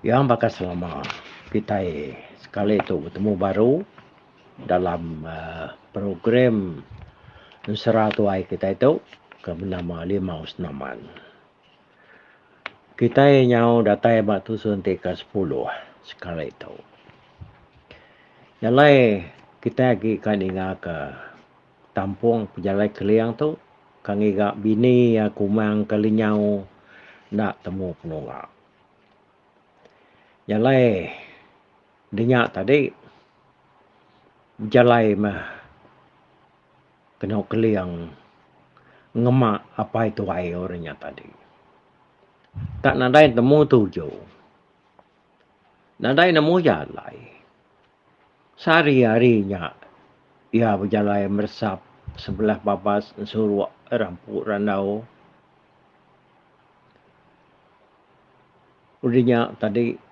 Yang baka selama kitai sekali tu betemu baru dalam uhh program ensera tuai kitai tu ke benama Limau Senaman. Kitai nyau datai ba tusun ti ke sepuluh sekali tu. Nya alai kitai agi ka ninga ka tampung pejalai keling tu ka ngiga bini iya kumang ke lenyau enda temu penunga. Nya alai dinya tadi bejalai meh kenu keling ngema apai tuai orang nya tadi. Tak nadai temu tuju. Nadai nemu jalai. Sehari hari nya iya bejalai meresap sebelah babas ensuruk rampu randau. Udah nya tadi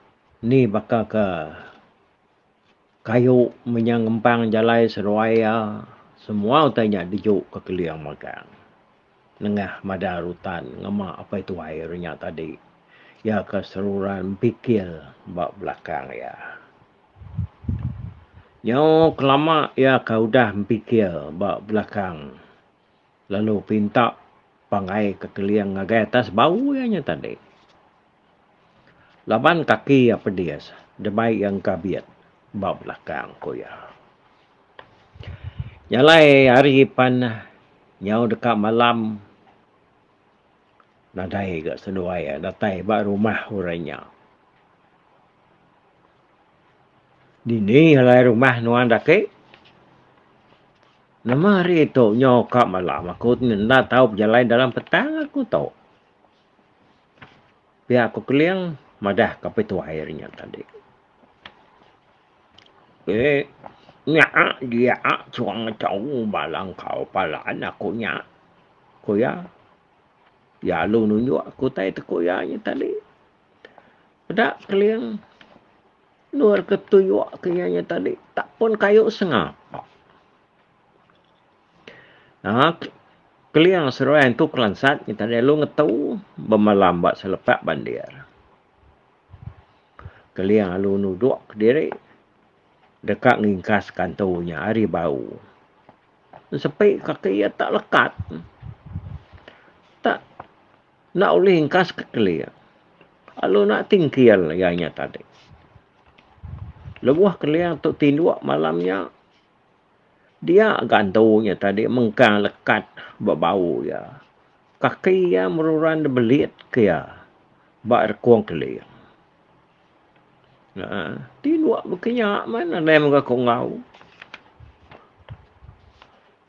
ni baka ke Kayu menya ngempang jalai seduai iya, semua utai nya dijuka Keling magang. Nengah madar rutan ngema apai tuai ri nya tadi, iya ke seruran bepikir ba belakang iya. Nyau kelama iya ke udah bepikir ba belakang lalu pinta pangai ke Keling ngagai atas bau iya nya tadi. Laban kaki iya pedis dibai iya engkabit ba belakang, ku iya. Nya alai hari pan nyau deka malam nadai ga seduai iya datai ba rumah orang nya. Dini alai rumah nuan daki? Nama hari tu nyau ka malam aku enda tau bejalai dalam petang aku tu. Pia ku Keling madah ka pituai ri nya tadi. Eh nya dia chuang chau ba langkau palan aku nya, ku iya. Iya lalu nunjuk ke utai ti ku iya nya tadi. Peda Keling endur ke tuyuk ke iya nya tadi tak pun kayu sengapa. Aaa Keling seruai entu kelansat nya tadi lalu ngetu bemalam ba selepak bandir. Keling lalu nudok kediri deka ngingkas kantu nya ari bau. Sepi kaki iya tak lekat tak enda ulih ingkas ke Keling lalu enda tingkil iya nya tadi. Lebuh Keling tu tinduk malam nya. Dia ga antu nya tadi mengkang lekat ba bau iya. Kaki iya meruran belit ke iya ba rekung keling. Aaa tinduk baka nya meh nadai mega ku enggau.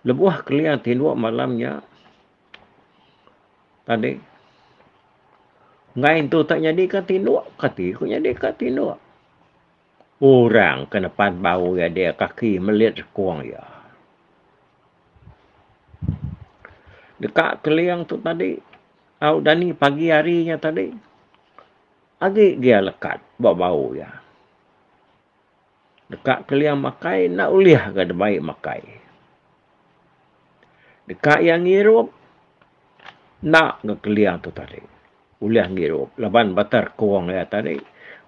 Lebuh keling tinduk malam nya tadi enggai entu tak nyadi ka tinduk kati ku nyadi ka tinduk. Orang ke nepan bau iya dia kaki melit rekung iya. Deka keling tu tadi au dani pagi hari nya tadi agi gia lekat ba bau iya. Deka keling makai enda ulih ga dibai makai. Deka iya ngirup enda ga keling tu tadi. Ulih ngirup laban bata rekung iya tadi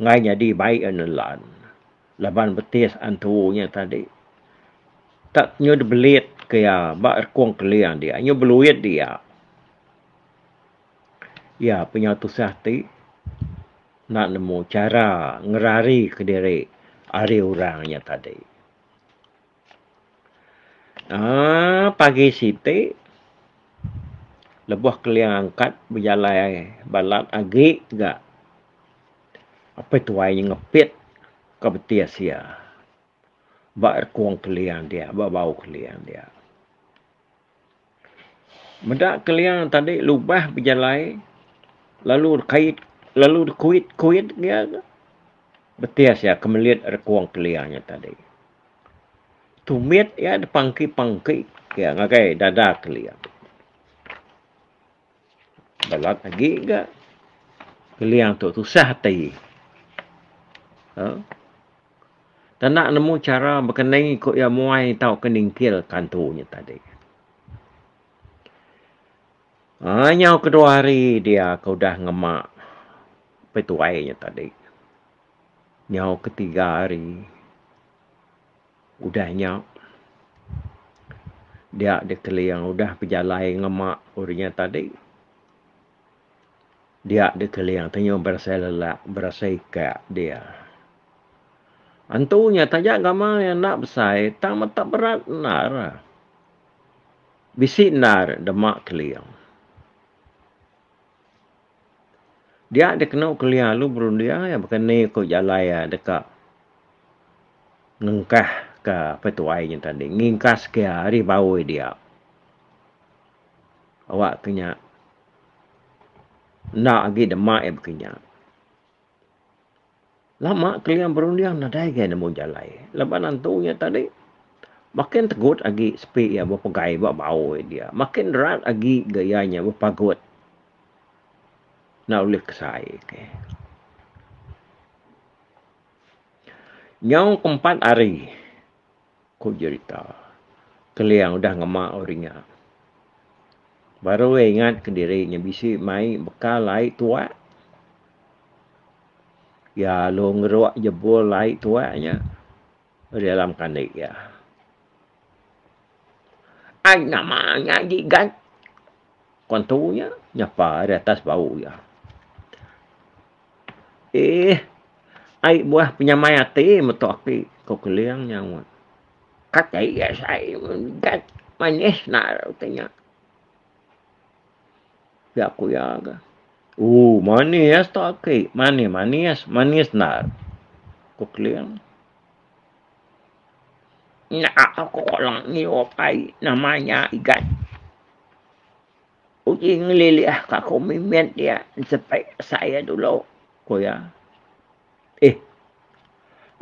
enggai nyadi bai iya nelan laban betis antu nya tadi tak nyu dibelit ke iya ba rekung keling dia nyu beluit dia. Iya punya tusah ti enda nemu chara ngerari kediri ari orang nya tadi. Aaa pagi siti lebuh keling angkat bejalai balat agi ga apai tuai nya ngepit ka betis iya ba rekung keling dia ba bau keling dia. Meda keling tadi lubah bejalai lalu kait lalu kuit kuit iya ga betis iya ke melit rekung keling nya tadi. Tumit iya dipangki-pangki iya ngagai dada keling. Balat agi ga keling tu tusah ati. Uhh Tanda nemu chara bekeni ku iya muai tauka ningkil kantu nya tadi. Uhh Nyau kedua hari dia ke udah ngema pituai nya tadi. Nyau ketiga hari udah nya dia deh Keling udah bejalai ngema orang nya tadi. Dia deh Keling tenyu berasai lelak berasai ikak dia. Antu nya taja gamal iya enda besai tang meta berat endar. Bisi endar dema Keling. Dia dikenu Keling lalu berunding iya baka ni ku jalai iya deka ngengkah ka petuai nya tadi ngingkas ke iya ari baui dia. Awak ke nya enda agi dema iya baka nya. Lama Keling berunding nadai agi nemu jalai laban antu nya tadi makin tegut agi sepi iya bepegai ba bau dia makin rat agi ga iya nya bepagut enda ulih kesai ke. Nyau ke empat hari ku jerita Keling udah ngema orang nya baru iya ingat kediri nya bisi mai bekal ai tuak. Iya lalu ngeruk jebul ai tuak nya ari dalam kandi iya. Ai nama nya jigat ku antu nya nyapa ari atas bau iya. Eeh ai buah penyamai ati meto aki ku Keling nyaut. Kati asai jigat manis enda utai nya. Pia ku iya ga. Ooh manis tu aki, manis manis, manis endar, ku Keling. Enda aku kala ngirup ai nama nya igat. Uji ngelilih ka aku mimit dia ensepi asai iya dulu, ku iya. Eh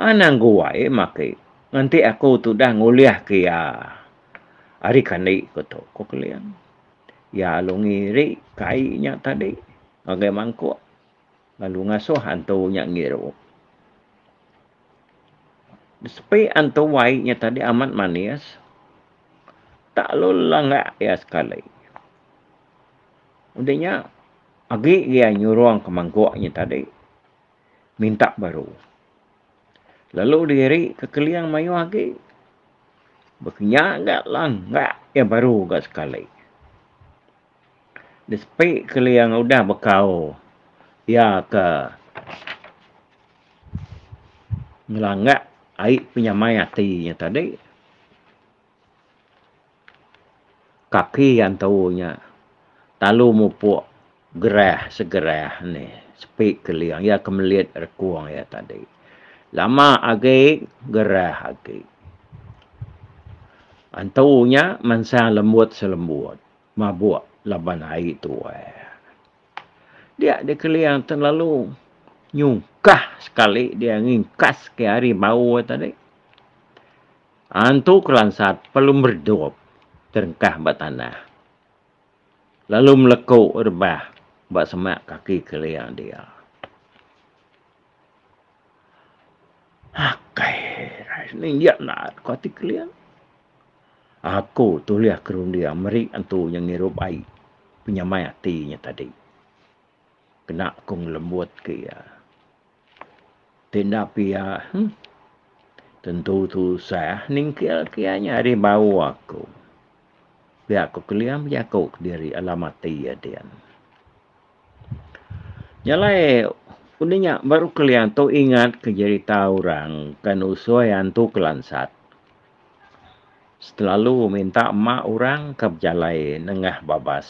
anang guai maki nganti aku tudah ngulih ke iya ari kandi ku tu, ku Keling. Iya lalu ngiri ke ai nya tadi ngagai mangkuk lalu ngasuh antu nya ngirup. Sepi antu ai nya tadi amat manis tak lalu langgak iya sekali. Udah nya agi iya nyurung ke mangkuk nya tadi minta baru. Lalu diri ke Keling mayuh agi. Baka nya ga langgak iya baru ga sekali. Disepi Keling udah bekau iya ke ngelanggak ai penyamai ati nya tadi. Kaki antu nya lalu mupuk gerah segerah nih sepi Keling iya ke melit rekung iya tadi. Lama agi gerah agi. Antu nya mansang lembut selembut mabuk laban ai tuai. Dia deh Keling terlalu nyungkah sekali dia ngingkas ke ari bau tadi. Antu kelansat perlu meredup terengkah ba tanah lalu meleku rebah ba semak kaki Keling dia. Akai rai ninjak enda ku ati Keling. Aku tulih ke runding meri antu nya ngirup ai penyamai ati nya tadi. Kena ku ngelembut ke iya. Ti enda pia huh tentu tusah ningkil ke iya nya ari bau aku. Pia ku Keling bejaku kediri alam ati iya din. Nya alai udah nya baru Keling tu ingat ke jerita orang ke nusui antu kelansat. Selalu minta ema orang ke bejalai nengah babas.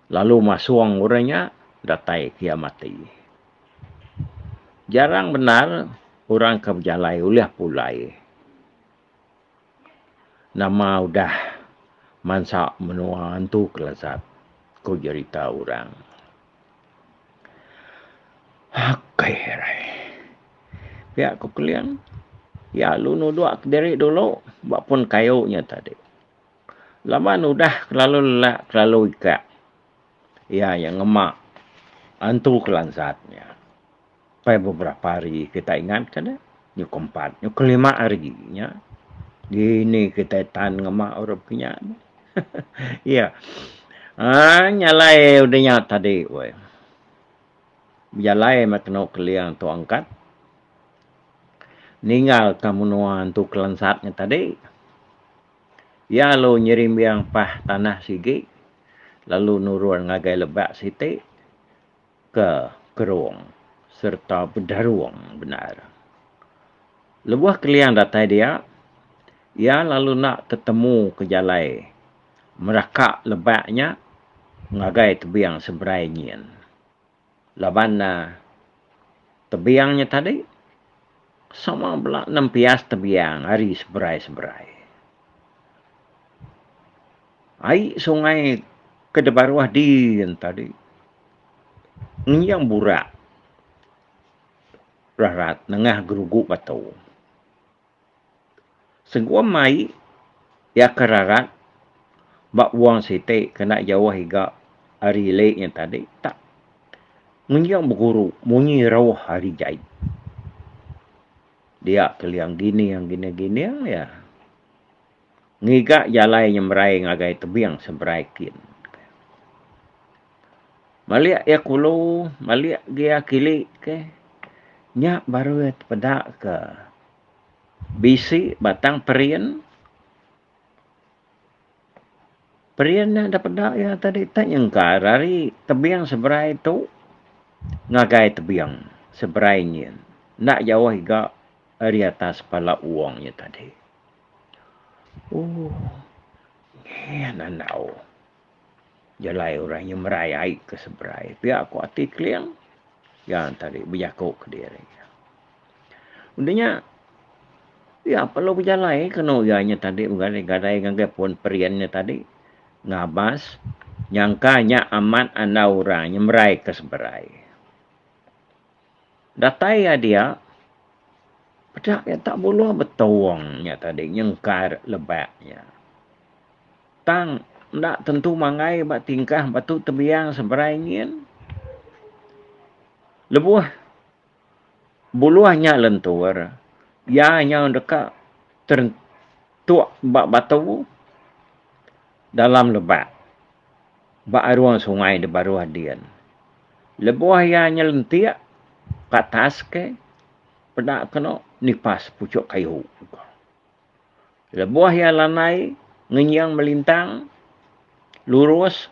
Lalu masung orang nya datai ke iya mati. Jarang bendar orang ke bejalai ulih pulai. Nama udah mansa menua antu kelesat, ku jerita orang. Akai rai. Pia ku Keling, iya lalu nudok kediri dulu ba pun kayu nya tadi. Laban udah kelalu lelak kelalu ikak iya nya ngema antu kelansat nya. Pai beberapa hari kita ingat ka ne nyau ke empat nyau ke lima hari nya dini kitai tan ngema orang kinya ne. Iya aaa nya alai udah nya tadi weh bejalai meh kenu keling tu angkat. Ninggalka menua entu kelansat nya tadi, iya lalu nyerimbing pah tanah sigi lalu nurun ngagai lebak siti ke kerung sereta bedarung bendar. Lebuh Keling datai dia, iya lalu enda tetemu ke jalai meraka lebak nya ngagai tebing seberai nyin. Laban tebing nya tadi sama bela nempias tebiang ari seberai-seberai. Ai sungai ke dibaruh din tadi ngenyang burak rarat nengah gerugu batu. Segum ai iya ke rarat ba wang siti ke enda jauh iga ari ili nya tadi tak ngenyang beguru munyi rauh ari jai. Dia Keling gining gining gining iya ngiga jalai nyemerai ngagai tebing seberai kin. Malik iya kulu malik gia kili ke nya baru iya tepeda ke Bisi batang perin. Perin nya da peda iya tadi tak nyengkar ari tebing seberai tu ngagai tebing seberai nyin. Enda jauh iga ari atas pala wong nya tadi. Ooh nyin andau jalai orang nyemerai ai ke seberai pia ku ati Keling iya tadi bejaku kediri. Udah nya iya perlu bejalai kenu iya nya tadi begadai gadai ngagai pun perin nya tadi ngabas nyangka nya amat andau orang nyemerai ke seberai. Datai iya dia peda iya tak buluh betong nya tadi nyengkar lebak nya. Tang enda tentu manggai ba tingkah batu tebiang seberai nyin. Lebuh buluh nya lentur, iya nyau deka terentuk ba batu dalam lebak ba arung sungai da baruh din. Lebuh iya nyelentik ke atas ke peda kenu nipas puchuk kayu. Lebuh iya landai ngenying melintang lurus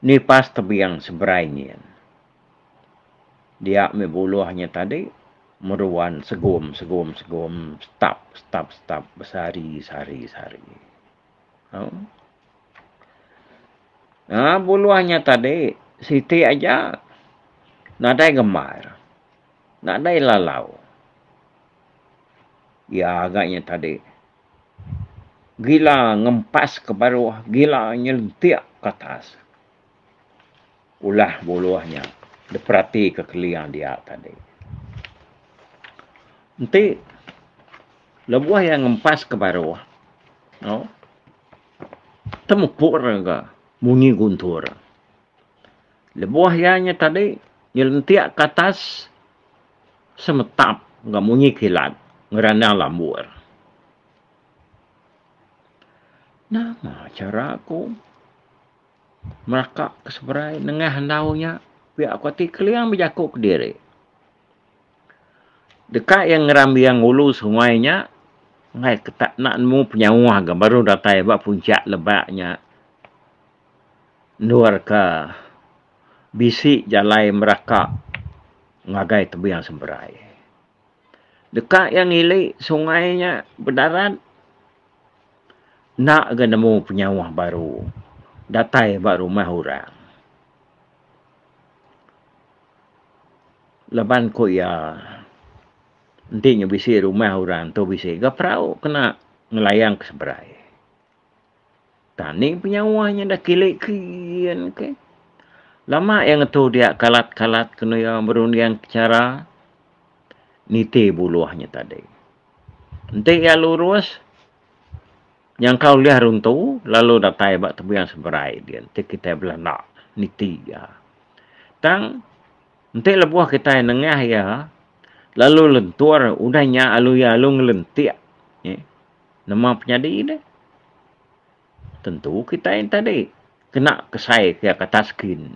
nipas tebing seberai nyin. Dia mih buluh nya tadi meruan segum segum segum setap setap setap besehari sehari sehari. Aaa buluh nya tadi siti aja nadai gembar nadai lalau. Iya ga nya tadi. Gila ngempas ke baruh, gila nyelentik ke atas. Ulah buluh nya diperatika Keling dia tadi. Enti lebuh iya ngempas ke baruh au temepur ga munyi guntur. Lebuh iya nya tadi nyelentik ke atas Semetap enggau munyi kilat ngerandang lambur. Nama chara aku meraka ke seberai nengah andau nya pia ku ati Keling bejaku kediri. Deka iya ngerambing ulu sungai nya enggai ke tak enda nemu penyauh ga baru datai ba puncak lebak nya endur ke bisi jalai meraka ngagai tebing seberai. Deka iya ngili sungai nya bedarat enda ga nemu penyauh baru datai ba rumah orang. Laban ku iya enti nya bisi rumah orang tu bisi ga perau kena ngelayang ke seberai. Tani penyauh nya dah kili kin ke. Lama iya ngetu dia kalat-kalat kenu iya berunding ke chara niti buluh nya tadi. Enti iya lurus nyangka ulih runtu lalu datai ba tebing seberai din ti kitai belanda niti iya. Tang enti lebuh kitai nengah iya lalu lentur udah nya lalu iya lalu ngelentik. Nama penyadi deh. Tentu kitai tadi kena kesai ke atas skin.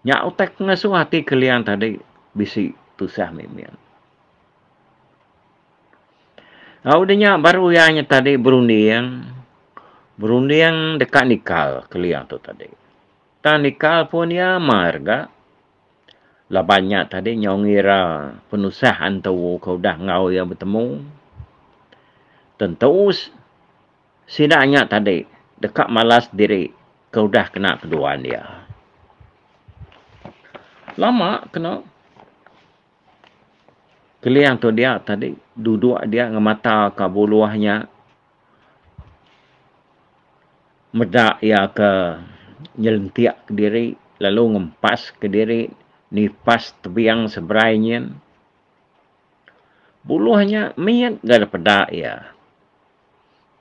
Nya utai ke ngasuh ati Keling tadi bisi tusah mimit. Udah nya baru iya nya tadi berunding, berunding deka nikal Keling tu tadi. Tang nikal pun iya mar ga. Laban nya tadi nyau ngira penusah antu ke udah enggau iya betemu. Tentu sida nya tadi deka malas diri ke udah kena keduan iya. Lama kena. Keling tu dia tadi duduk dia ngemata ka buluh nya meda iya ke nyelentik kediri lalu ngempas kediri nipas tebing seberai nyin. Buluh nya mit ga dipeda iya.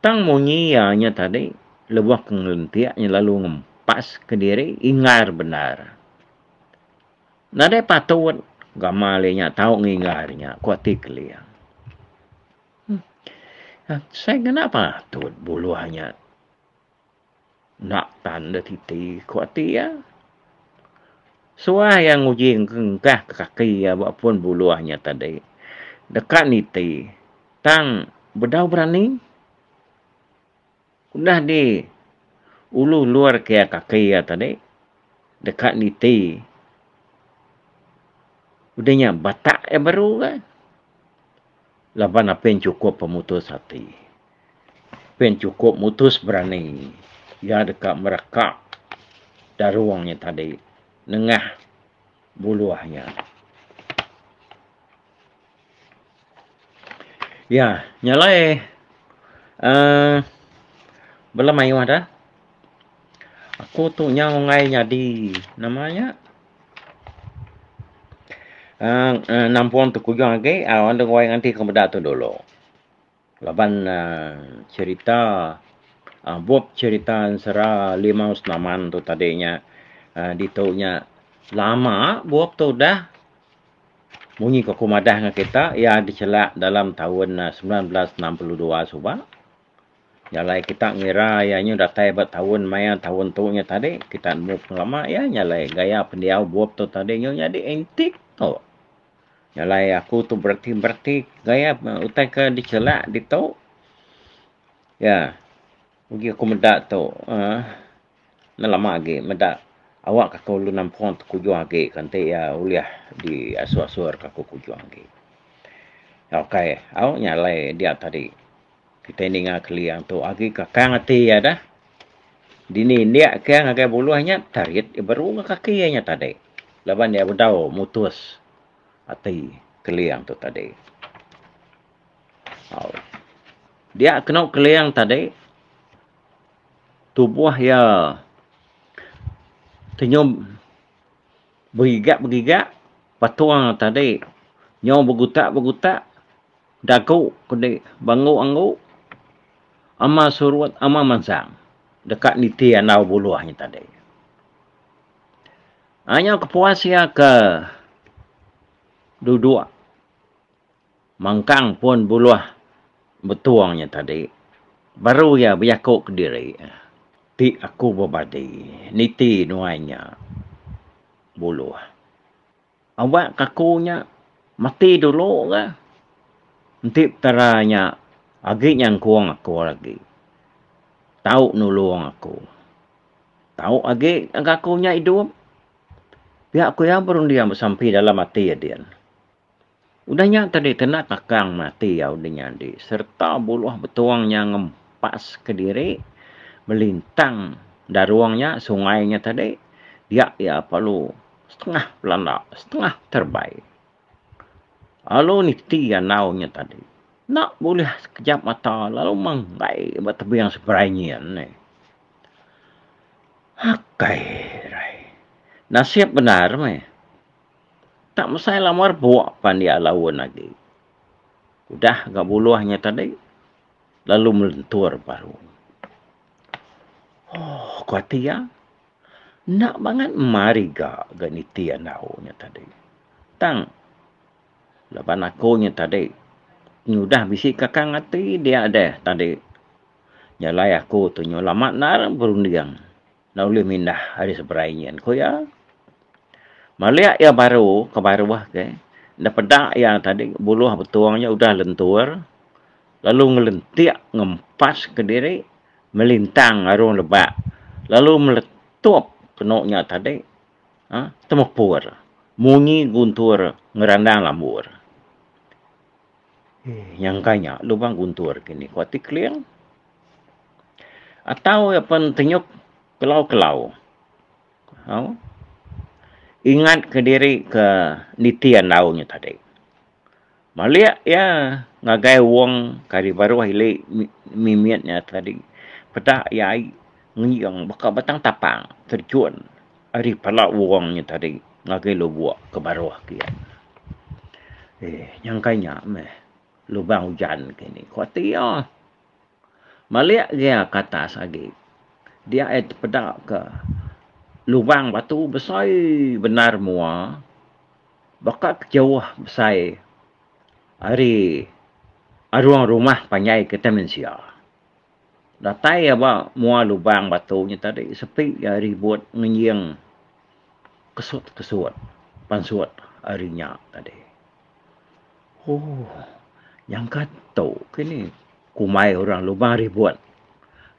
Tang munyi iya nya tadi lebuh ke ngelentik nya lalu ngempas kediri inggar bendar. Nadai patut gamal iya nya tau nginggar nya, ku ati Keling. Sai ngena patut buluh nya enda tan da titi, ku ati iya. Suah iya nguji ngengkah ke kaki iya ba pun buluh nya tadi deka niti tang bedau berani. Udah di ulu luar ke iya kaki iya tadi deka niti udah nya batak iya baru ga laban apin chukup pemutus ati. Apin chukup mutus berani iya deka mereka darung nya tadi nengah buluh nya. Ya, nya alai uhh bala mayuh da aku tu nyau enggai nyadi nama nya uhh nampung tekujung agi aaa wang nganti ku meda tu dulu. Laban uhh cherita uhh bup cherita ensera Limau Senaman tu tadi nya uhh ditu nya lama bup tu udah. Munyi ku aku madah ngan kita iya dichelak dalam taun 1962 suba. Nya alai kita ngira iya nyu datai ba taun maya taun tu nya tadi kita nemu pengelama iya nya alai gaya pendiau bup tu tadi nyu nyadi antik tu. Nya alai aku tu bereti-bereti gaya utai ke dichelak ditu. Iya ugi aku meda tu uhh. Enda lama agi meda awak ka aku lalu nampung tekujung agi ka enti iya ulih di asur asur ka aku kujung agi. Okay au nya alai dia tadi kitai ninga keling tu agi kakang ati iya dah. Dini indi ke ngagai buluh nya tarit iya baru ngan kaki iya nya tadi laban iya bedau mutus ati keling tu tadi. Au dia kenu keling tadi. Tubuh iya tenyum begigak-begigak patung tadi nyau begutak-begutak dagu kedi banggu-anggu ama surut ama mansang deka niti andau buluh nya tadi. Anyau kepuas iya ke duduk Mangkang pun buluh betung nya tadi baru iya bejaku kediri ti aku bebadi niti nuai nya buluh. Awak ka aku nya mati dulu ga enti petara nya agi nyangkung aku agi tau nulung aku. Tau agi ga aku nya idup pia ku iya berunding besampi dalam ati adin. Udah nya tadi kena kakang mati iya udah nyadi sereta buluh betung nya ngempas kediri melintang darung nya sungai nya tadi dia iya perlu setengah belanda setengah terebai. Lalu niti andau nya tadi enda bulih sekejap mata lalu manggai ba tebing seberai nyin neh. Akai rai nasib bendar meh. Tak mesai lama rebuk pan dia laun agi. Udah ga buluh nya tadi lalu melentur baru. Ohh ku ati iya enda bangat mari ga ga niti andau nya tadi. Tang laban aku nya tadi nyudah bisi kakang ati dia deh tadi. Nya alai aku tu nyau lama endar berunding. Enda ulih mindah ari seberai nyin, ku iya. Malik iya baru ke baruh ke, enda peda iya tadi buluh betung nya udah lentur. lalu ngelentik ngempas kediri melintang arung lebak lalu meletup kenu nya tadi uhh temepur munyi guntur ngerandang lambur. Nyangka nya lubang guntur kini ku ati Keling. Atau iya pen tenyuk kelau-kelau. Au. Ingat ke diri ke niti andau nya tadi. Malik iya ngagai wong ke ari baruh ili mimit nya tadi peda iya ai ngiyung baka batang tapang terjun ari pala wong nya tadi ngagai lubok ke baruh kiye. Eh nyangka nya meh lubang ujan kini ku ati iya. Malik iya ke atas agi dia iya tepeda ke lubang batu besai bendar mua baka ke jauh besai ari arung rumah panjai kitai mensia. Datai iya ba mua lubang batu nya tadi sepi iya ribut ngenjing kesut-kesut pansut ari nya tadi. Ooh nyangka tu kini kumbai orang lubang ribut.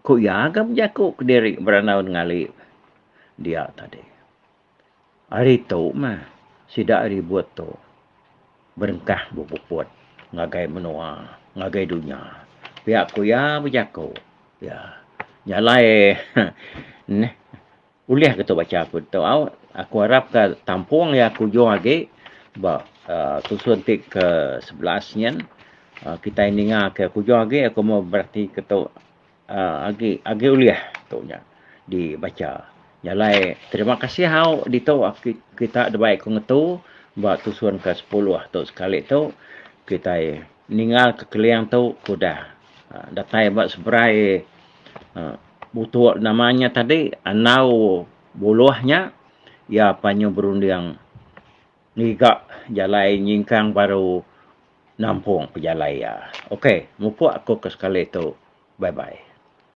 Ku iya ga bejaku kediri berandau nengali dia tadi. Ari tu mah sida ribut tu berengkah bepuput ngagai menua ngagai dunya. Pia ku iya bejaku. Iya nya alai neh. Ulih ke tu bacha aku tu au. Aku arap ka tampung iya ke ujung agi ba uhh tusun ti ke 11 nyin uhh kitai ninga ke ujung agi aku meh berati ke tu uhh agi agi ulih tu nya dibacha. Nya alai terima kasih au ditu kita dibai ku ngetu ba tusun ke 10 tu sekali tu kitai ninga ke keling tu ke udah datai ba seberai uhh Butuk nama nya tadi andau buluh nya iya panyu berunding ngiga jalai nyingkang baru nampung pejalai iya. Ok mupuk aku ke sekali tu bye bye.